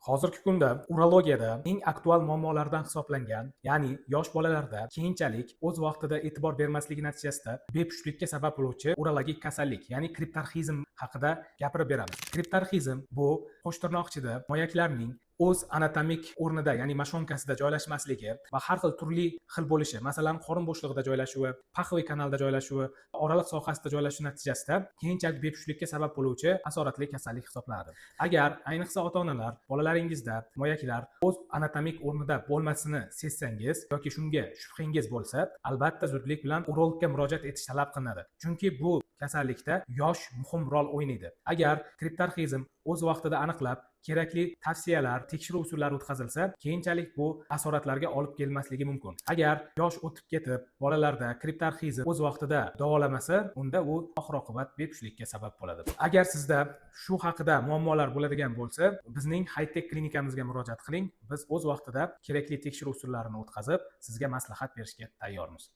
Hozirgi kunda urologiyada eng aktual muammolardan hisoblangan, ya'ni yosh bolalarda keyinchalik o'z vaqtida e'tibor bermasligi natijasida bepushtlikka sabab bo'luvchi urologik kasallik, ya'ni kriptorxizm haqida gapirib beramiz. Kriptorxizm bu qo'sh tirnoq ichida moyaklarning o'z anatomik o'rnida, ya'ni мошонка sida joylashmasligi va har xil, turli xil bo'lishi, masalan, qorin bo'shlig'ida joylashuvi, паховый kanalda joylashuvi, oraliq sohasida joylashuvi natijasida keyinchalik bepushtlikka sabab bo'luvchi asoratli kasallik hisoblanadi. Agar ayniqsa ota onalar bolalaringizda moyaklar o'z anatomik o'rnida bo'lmasini sezsangiz yoki shunga shubhangiz bo'lsa, albatta zudlik bilan urologga murojaat etish talab qilinadi, chunki bu kasallikda yosh muhim rol o'ynaydi. Agar kriptorxizm o'z vaqtida aniqlab, kerakli tavsiyalar, tekshiruv usullari o'tkazilsa, keyinchalik bu asoratlarga olib kelmasligi mumkin. Agar yosh o'tib ketib, bolalarda kriptorxizm o'z vaqtida davolamasa, unda u oxir oqibat bepushtlikka sabab bo'ladi. Agar sizda shu haqida muammolar bo'ladigan bo'lsa, bizning High-Tech klinikamizga murojaat qiling. Biz o'z vaqtida kerakli tekshiruv usullarini o'tkazib, sizga maslahat berishga tayyormiz.